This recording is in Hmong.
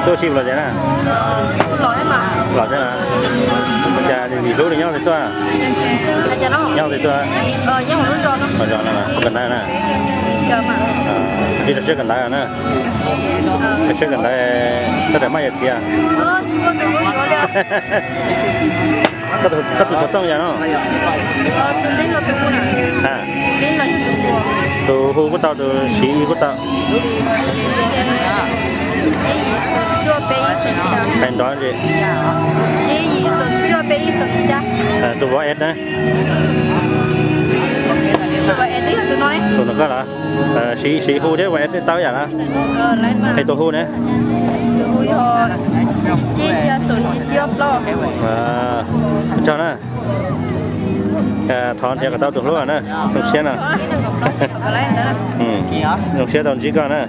Tuaj ua si los cas na? Los thiab na. Cas yim hlub li nyob twg tuaj? Nyob twg tuaj? Los zos no, kawm ntawv na. Li rau siab kawm ntawv na. Rau siab kawm ntawv, koj ram maj yam txiv. Koj tus xov tooj yog no? Tus hu kuj tau, tus siv kuj tau. Hais nrov ntsis. Tus vauv es na? Tus no koj los? Siv hu thiab vauv es tau yam na. Qhia tus hu na. Tso na. Thov nrhiav kom tau tus hlub na. Zoo siab no. Zoo siab tau ntsib koj na.